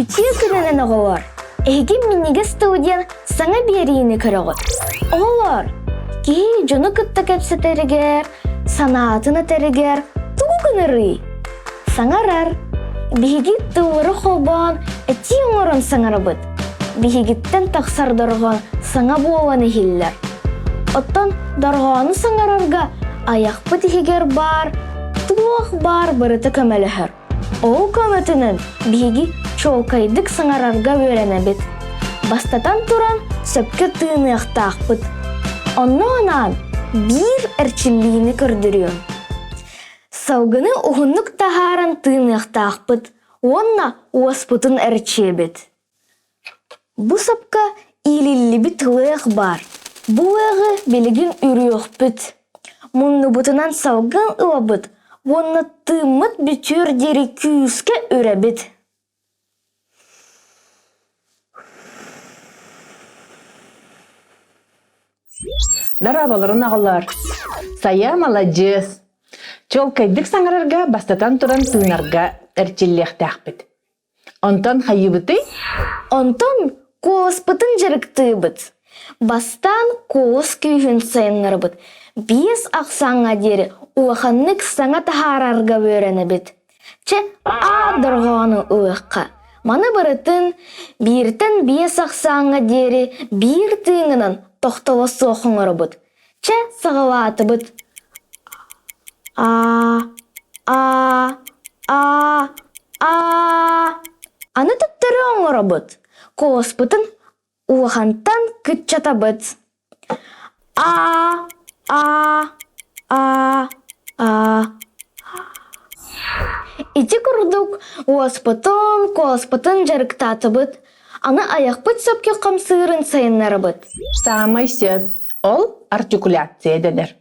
Үтүө күнүнэн оҕолор! Эһиги минньигэс тыл диэн саҥа биэриини көрөҕүт. Оҕолор, киһи дьону кытта кэпсэтэригэр, санаатын этэригэр тугу гынарый? Саҥарар. Биһиги тыллары холбоон этии оҥорон саҥарабыт. Биһигиттэн тахсар дорҕоон саҥа буолан иһиллэр. Оттон дорҕоону саҥарарга айахпыт иһигэр баар туох баар барыта көмөлөһөр. Ол көмөтүнэн биһиги чуолкайдык саҥарарга үөрэнэбит. Бастатан туран, сөпкө тыыныахтаахпыт. Онно анаан биир эрчиллиини көрдөрүөм. Салгыны уһуннук таһааран тыыныахтаахпыт уонна уоспутун эрчийэбит. Бу сапка иилиллибит лыах баар. Бу лыаҕы билигин үрүөхпүт. Муннубутунан салгын ылабыт уонна тыыммыт бүтүөр диэри күүскэ үрэбит. Дорооболорун оҕолор! Сайа маладьыас! Чуолкайдык саҥарарга бастатан туран тыынарга эрчиллиэхтээхпит. Онтон хайыыбытый? Онтон куоласпытын дьарыктыыбыт. Бастаан куолас күүһүн сайыннарабыт. Биэс ахсааҥҥа диэри улаханнык саҥа таһаарарга үөрэнэбит. Чэ, аа дорҕоону ылыахха. Маны барытын бииртэн биэс ахсааҥҥа диэри биир тыыҥынан тохтоло суох оҥоробут. Чэ, саҕалаатыбыт. Аа, аа, аа, аа. Аны төттөрү оҥоробут. Куоласпытын улахантан кыччатабыт. Аа, аа, аа, аа. Ити курдук уоспутун, куоласпытын дьарыктаатыбыт, аны айахпыт сөпкө хамсыырын сайыннарабыт. Саамай сөп ол артикуляция дэнэр.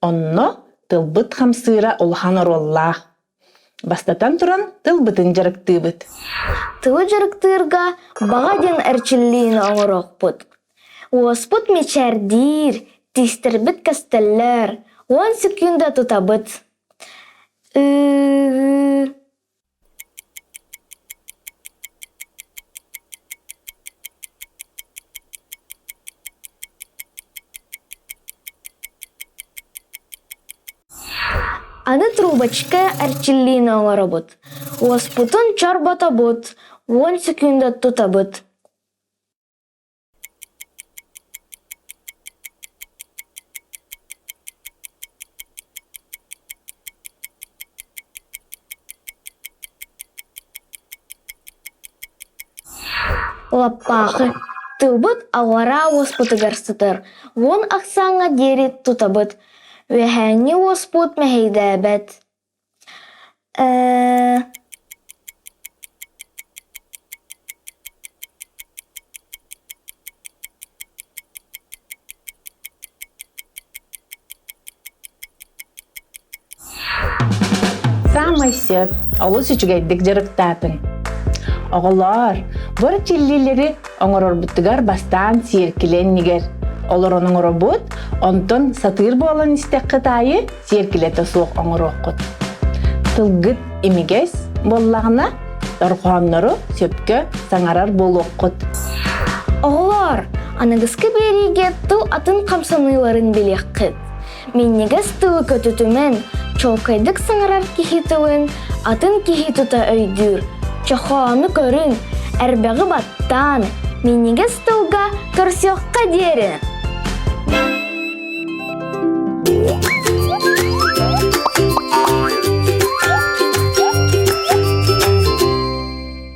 Онно тылбыт хамсыыра улахан оруоллаах. Бастатан туран, тылбытын дьарыктыыбыт. Тылы дьарыктыырга баҕа диэн эрчиллиини оҥоруохпут. Уоспут мичээрдиир, тиистэрбит көстөллөр, уон секунда тутабыт. Ыы Аны трубочка эрчиллиини оҥоробут, уоспутун чорботобут, уон секунда тутабыт. Лаппаахы тылбыт аллараа уоспутугар сытар, уон ахсааҥҥа диэри тутабыт, үөһээҥҥи уоспут мэһэйдээбэт. Ээ Саамай сөп, олус үчүгэйдик дьарыктаатыҥ. Оҕолоор, бу эрчиллиилэри оҥорорбутугар бастаан сиэркилэ иннигэр олорон оҥоробут, онтон сатыыр буолан истэххит аайы сиэркилэтэ суох оҥоруоххут. Тылгыт имигэс буоллаҕына, дорҕооннору сөпкө саҥарар буолуоххут. Оҕолоор, аныгыскы биэриигэ тыл атын хамсаныыларын билиэххит. Минньигэс тылы көтүтүмэн, чуолкайдык саҥарар киһи тылын атын киһи тута өйдүүр. Чохоону көрүн, эрбэҕи баттаан, минньигэс тылга көрсүөххэ диэри!